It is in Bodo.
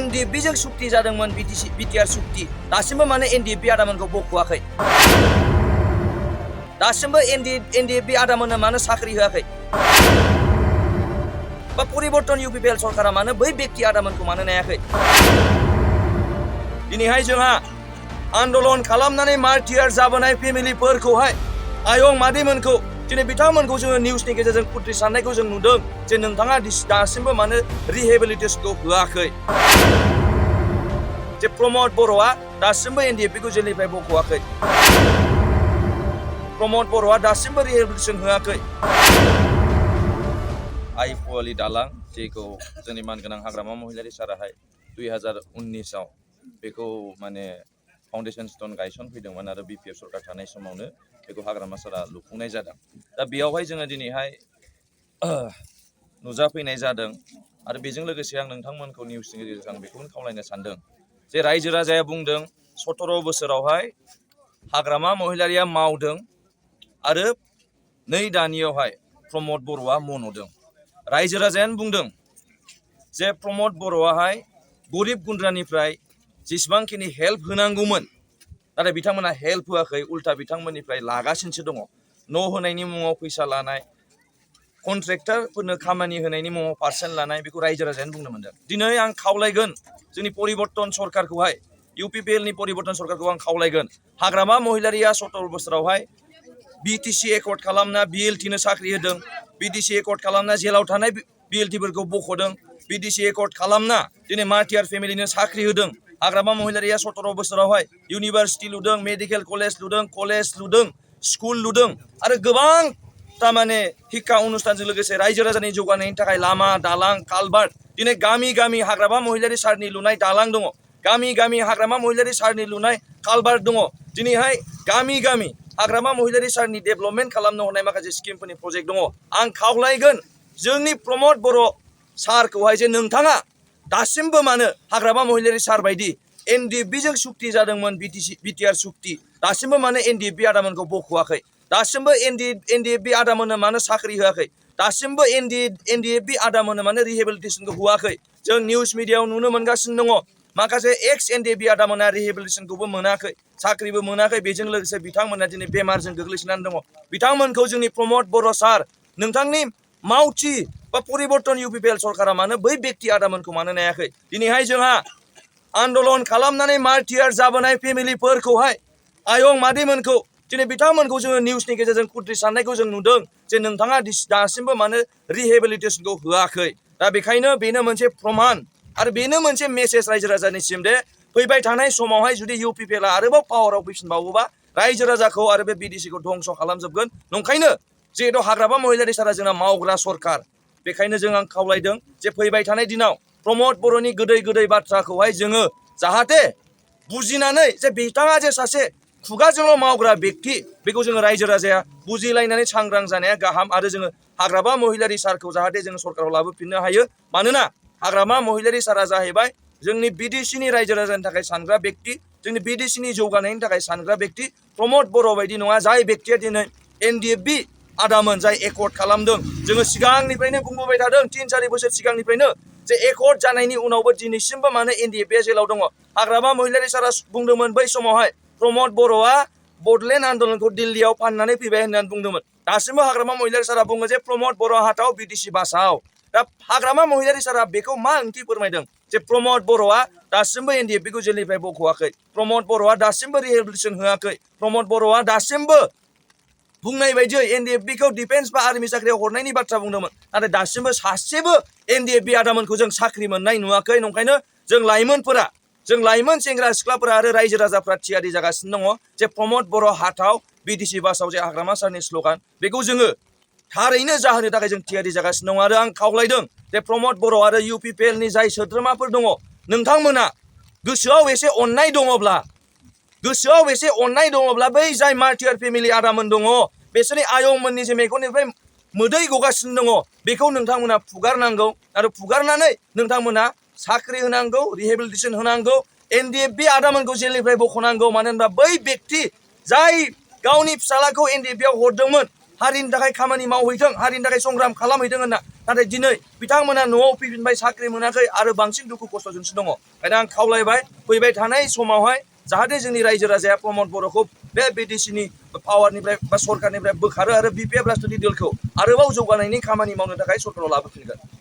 NDP जों सुक्ति जादोंमोन BTR सुक्ति दासिमबो माने NDP आदामोनखौ बख'वाखै दासिमबो NDP आदामोननो मानो साख्रि होआखै बा परिबर्तन UPPL सरकारा मानो बै व्यक्ति आदामोनखौ मानो नायाखै दिनैहाय जोंहा आन्दोलन खालामनानै मार्टियार जाबोनाय फेमिलिफोरखौहाय आयं मादैमोनखौ दिनै बिथांमोनखौ जोङो निउसनि गेजेरजों खुद्रि साननायखौ जों नुदों जे नोंथाङा दासिमबो मानो रिहेबिलिटेसनखौ होआखै जे प्रमद बर'आ दासिमबो NDPखौ जेलनिफ्राय बख'वाखै प्रमद बर'आ दासिमबो रिहेबिलिटेसन होआखै आइ फुवालि दालां जेखौ जोंनि मानगोनां हाग्रामा महिलारि साराहाय 2019आव बेखौ माने फाउन्डेसन स्टोन गायसनफैदोंमोन आरो BPF सरकार थानाय समावनो बेखौ हाग्रामा सारा लुफुंनाय जादों दा बेयावहाय जोङो दिनैहाय नुजाफैनाय जादों आरो बेजों लोगोसे आं नोंथांमोनखौ निउसनि गेजेरजों आं बेखौनो खावलायनो सानदों जे रायजो राजाया बुंदों 17 बोसोरावहाय हाग्रामा महिलारिया मावदों आरो 2 दानियावहाय प्रमद बर'आ मन'दों रायजो राजायानो बुंदों जे प्रमद बर'आहाय गरिब गुन्द्रानिफ्राय जेसेबांखिनि हेल्प होनांगौमोन नाथाय बिथांमोना हेल्प होआखै उल्टा बिथांमोननिफ्राय लागासिनोसो दङ न' होनायनि मुङाव फैसा लानाय कन्ट्रेक्टरफोरनो खामानि होनायनि मुङाव पार्सेन्ट लानाय बेखौ रायजो राजायानो बुंनो मोनदों दिनै आं खावलायगोन जोंनि परिबर्तन सरकारखौहाय UPPLनि परिबर्तन सरकारखौ आं खावलायगोन हाग्रामा महिलारिया 17 बोसोरावहाय BTC एकर्ड खालामना BLTनो साख्रि होदों BTC एकर्ड खालामना जेलाव थानाय BLTफोरखौ बख'दों BTC एकर्ड खालामना दिनै मार्टियार फेमिलिनो साख्रि होदों हाग्रामा महिलारिया 17 बोसोरावहाय इउनिभार्सिटि लुदों मेडिकेल कलेज लुदों स्कुल लुदों आरो गोबां तारमाने हिक्का अनुष्ठानजों लोगोसे रायजो राजानि जौगानायनि थाखाय लामा दालां कालभार्ट दिनै गामि गामि हाग्रामा महिलारि सारनि लुनाय दालां दङ गामि गामि हाग्रामा महिलारि सारनि लुनाय कालभार्ट दङ दिनैहाय गामि गामि हाग्रामा महिलारि सारनि डेभेलपमेन्ट खालामनो हरनाय माखासे स्किमफोरनि प्रजेक्ट दङ आं खावलायगोन जोंनि प्रमद बर' सारखौहाय जे नोंथाङा दासिमबो मानो हाग्रामा महिलारि सार बायदि NDPजों सुक्ति जादोंमोन BTR सुक्ति दासिमबो मानो NDP आदामोनखौ बख'वाखै दासिमबो NDP आदामोननो मानो साख्रि होआखै दासिमबो NDP आदामोननो मानो रिहेबिलिटेसनखौ होआखै जों निउस मिडियायाव नुनो मोनगासिनो दङ माखासे एक्स NDP आदामोना रिहेबिलिटेसनखौबो मोनाखै साख्रिबो मोनाखै बेजों लोगोसे बिथांमोना दिनै बेमारजों गोग्लैसोनानै दङ बिथांमोनखौ जोंनि प्रमद बर' सार नोंथांनि मावथि बा परिबर्तन UPPL सरकारा मानो बै व्यक्ति आदामोनखौ मानो नायाखै दिनैहाय जोंहा आन्दोलन खालामनानै मार्टियार जाबोनाय फेमिलिफोरखौहाय आयं मादैमोनखौ दिनै बिथांमोनखौ जोङो निउसनि गेजेरजों खुद्रि साननायखौ जों नुदों जे नोंथाङा दासिमबो मानो रिहेबिलिटेसनखौ होआखै दा बेखायनो बेनो मोनसे प्रमान आरो बेनो मोनसे मेसेज रायजो राजानिसिम दे फैबाय थानाय समावहाय जुदि UPPLआ आरोबाव पावाराव फैफिनबावोबा रायजो राजाखौ आरो बे BDCखौ धंस खालामजोबगोन नंखायनो जिहेतु हाग्रामा महिलारि सारा जोंना मावग्रा सरकार बेखायनो जों आं खावलायदों जे फैबाय थानाय दिनाव प्रमद बर'नि गोदै बाथ्राखौहाय जोङो जाहाथे बुजिनानै जे बिथाङा जे सासे खुगाजोंल' मावग्रा व्यक्ति बेखौ जोङो रायजो राजाया बुजिलायनानै सांग्रां जानाया गाहाम आरो जोङो हाग्रामा महिलारि सारखौ जाहाथे जोङो सरकाराव लाबोफिननो हायो मानोना हाग्रामा महिलारि सारा जाहैबाय जोंनि BDCनि रायजो राजानि थाखाय सानग्रा व्यक्ति जोंनि BDCनि जौगानायनि थाखाय सानग्रा व्यक्ति प्रमद बर' बायदि नङा जाय व्यक्तिया दिनै NDP आदामोन जाय एकर्ड खालामदों जोङो सिगांनिफ्रायनो बुंबोबाय थादों 3-4 बोसोर सिगांनिफ्रायनो जे एकर्ड जानायनि उनावबो दिनैसिमबो मानो NDPआ जेलाव दङ हाग्रामा महिलारि सारा बुंदोंमोन बै समावहाय प्रमद बर'आ बडलेण्ड आन्दोलनखौ दिल्लीयाव फाननानै फैबाय होननानै बुंदोंमोन दासिमबो हाग्रामा महिलारि सारा बुङो जे प्रमद बर' हाथाव BDC बासाव दा हाग्रामा महिलारि सारा बेखौ मा ओंथि फोरमायदों जे प्रमद बर'आ दासिमबो NDPखौ जेलनिफ्राय बख'वाखै प्रमद बर'आ दासिमबो रिहेबिलिटेसन होआखै प्रमद बर'आ दासिमबो बुंनाय बायदियै NDPखौ डिफेन्स बा आर्मि साख्रियाव हरनायनि बाथ्रा बुंदोंमोन नाथाय दासिमबो सासेबो NDP आदामोनखौ जों साख्रि मोननाय नुवाखै नंखायनो जों लाइमोन सेंग्रा सिख्लाफोरा आरो रायजो राजाफ्रा थियारि जागासिनो दङ जे प्रमद बर' हाथाव BDC बासाव जे हाग्रामा सारनि स्ल'गान बेखौ जोङो थारैनो जाहोनो थाखाय जों थियारि जागासिनो दङ आरो आं खावलायदों जे प्रमद बर' आरो UPPLनि जाय सोद्रोमाफोर दङ नोंथांमोना गोसोआव एसे अननाय दङब्ला बै जाय मार्टियार फेमिलि आदामोन दङ बिसोरनि आयंमोननि जे मेगननिफ्राय मोदै गगासिनो दङ बेखौ नोंथांमोना फुगारनांगौ आरो फुगारनानै नोंथांमोना साख्रि होनांगौ रिहेबिलिटेसन होनांगौ NDP आदामोनखौ जेलनिफ्राय बख'नांगौ मानो होनबा बै व्यक्ति जाय गावनि फिसालाखौ NDPआव हरदोंमोन हारिनि थाखाय खामानि मावहैथों, हारिनि थाखाय संग्राम खालामहैथों होनना। नाथाय दिनै बिथांमोना न'आव फैफिनबाय, साख्रि मोनाखै आरो बांसिन दुखु खस्थ'जोंसो दङ। ओंखायनो आं खावलायबाय फैबाय थानाय समावहाय जाहाथे जोंनि रायजो राजाया प्रमद बर'खौ बे बिटिसिनि पावारनिफ्राय बा सरकारनिफ्राय बोखारो आरो बिपिएफ राजनितिक दलखौ आरोबाव जौगानायनि खामानि मावनो थाखाय सरकाराव लाबोफिनगोन।